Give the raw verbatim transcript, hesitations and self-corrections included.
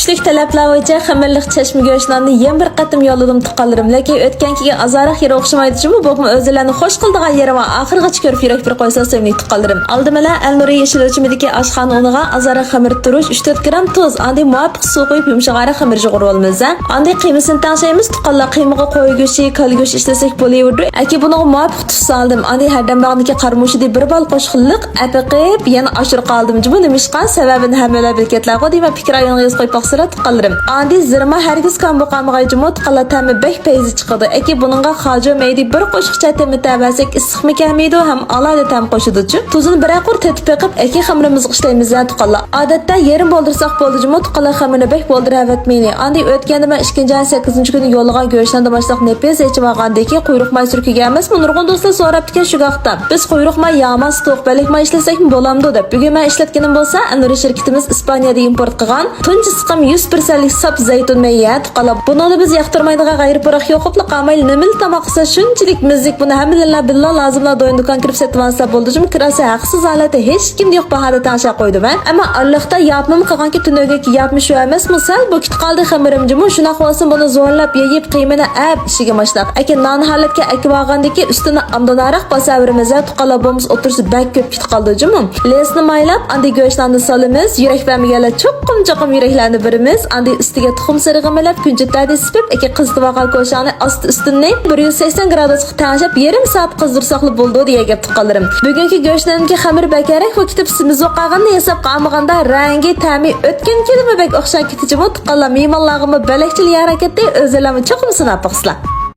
تەلەپلەر بويىچە خېمىرلىق چەشمە گۆش ناننى يەنە بىر قېتىم يوللىدىم، تۇغقانلىرىم. لېكىن ئۆتكەنكىگە ئازراق يېرى ئوخشىمايدۇ جۇمۇ، بولۇپمۇ ئۆزلىرىنى خوش قىلىدىغان يېرى بار. ئاخىرغىچە كۆرۈپ يۈرەك بىر قويسا سۆيۈملۈك تۇغقانلىرىم. ئالدى بىلەن ئەلنۇرى يېشىل ئۆلچىمىدىكى ئاشخانا ئۇنىغا ئازراق خېمىر تۇرۇش، ئۈچ تۆت گرام تۇز، ئاندىن مۇۋاپىق سۇ قۇيۇپ يۇمشىغانراق خېمىر يۇغۇرۇۋالىمىز. ئاندىن قىيمىسىنى تەڭشەيمىز، تۇغقانلار. قىيمىغا قوي گۆشى، كالا گۆشى ئىشلىسەك بولۇۋېرىدۇ. ئەكى بۇنىڭغا مۇۋاپىق تۇز سالدىم. ئاندىن ھەردەم باغدىكى قارىمۇچىدىن بىر بال قوشۇقلۇق ئەپىقىپ يەنە ئاشۇرۇپ قالدىم جۇمۇ. نېمىشقا؟ سەۋەبىنى ھەممىلا بىلگەنلەرغۇ دەيمەن، پىكىر رايونىغا يېزىپ قويۇپ باقسىلا تۇغقانلىرىم. ئاندىن زىرما ھەرگىز كەم بولۇپ قالمىغاي جۇمۇ، تۇغقانلار، تەمى بەك پەيزى چىقىدۇ. ئەكى بۇنىڭغا خاجۇ مەيدە بىر قوشۇقچە تېمى تەۋەرسەك ئىسسىقمۇ كەلمەيدۇ ھەم ئالاھىدە تەم قوشىدۇچۇ. تۇزىنى بىرەر قۇر تېتىپ بېقىپ ئەكى خېمىرىمىزغا ئىشلەيمىز ھە تۇغقانلار. ئادەتتە يېرىم بولدۇرساق بولدى جۇمۇ، تۇغقانلار، خېمىرنى بەك بولدۇرۇۋەتمەيلى. ئاندىن ئۆتكەندە مەن ئىككىنچى ئاينىڭ سەككىزىنچى كۈنى يوللىغان گۆشناندا باشلاق نېپىز ئېچىۋالغاندىكى قۇيرۇق ماي سۈركىگەن ئەمەسمۇ؟ نۇرغۇن دوستلار سوراپتىكەن شۇ ھەقتە. بىز قۇيرۇق ماي يامان ستوك بەللىك ماي ئىشلىسەكمۇ بولامدۇ دەپ. بۈگۈن مەن ئىشلەتكىنىم بولسا ئەلنۇرى شىركىتىمىز ئىسپانىيەدە ئىمپورت قىلغان تۇنجى سىقىم يۈز پىرسەنتلىك ساپ زەيتۇن مېيى ھە تۇغقانلار. بۇنىڭدا بىز ياقتۇرمايدىغان غەيرىي پۇراق يوق، قاپلا قالمايلى، نېمىلا تاماق قىلسا شۇنچىلىك مىززىك. بۇنى ھەممىلەرلا بىللا لازىملا دويۇن دۇكان كىرىپ سېتىۋالسا بولدى جۇمۇ، كىراسى ھەقسىز ھالەتتە ھېچكىمدە يوق باھادا تەڭشەپ قويدۇم ھە. ئەمما ئارىلىقتا ياپمىمۇ قىلغانكى، تۈنۈگۈنكى ياپمۇ شۇ ئەمەسمۇ؟ سەل بوكىتىپ قالدى خېمىرىم جۇمۇ، شۇنداق بولسىمۇ بۇنى زورلاپ يېيىپ قىيمىنى ئەپ ئىشىگە باشلاپ. ئەكى نان ھالەتكە ئەكىۋالغاندىكى ئۈستىنى ئامدىناراق باساۋېرىمىز ھە تۇغقانلار، بولمىسا ئوتتۇرىسى بەك كۆپ كېتىپ قالىدۇ جۇمۇ. لېسنى مايلاپ ئاندىن گۆشناننى سالىمىز، يۈرەك بەرمىگەنلەر چوقۇم چوقۇم يۈرەكلەرنى بېرىمىز. ئاندىن ئۈستىگە تۇخۇم سېرىقى مىلاپ كۈنجۈتلەردىن سېپىپ ئەكى قىزىتىۋالغان كوشاڭنى ئاستى ئۈستۈنى بىر يۈز سەكسەن گرادۇسقا تەڭشەپ يېرىم سائەت قىزدۇرساقلا بولىدۇ دېگەن گەپ تۇغقانلىرىم. بۈگۈنكى گۆشناننىڭكى خېمىرى بەكرەك بوكىتىپ سېمىز بولۇپ قالغىنىنى ھېسابقا ئالمىغاندا رەڭگى، تەمى ئۆتكەنكىدىنمۇ بەك ئوخشاپ كېتىچىمۇ تۇغقانلار. مېھمانلارغىمۇ بۆلەكچىلا يارار كەتتى، ئۆزلىرىمۇ چوقۇم سىناپ باقسىلا.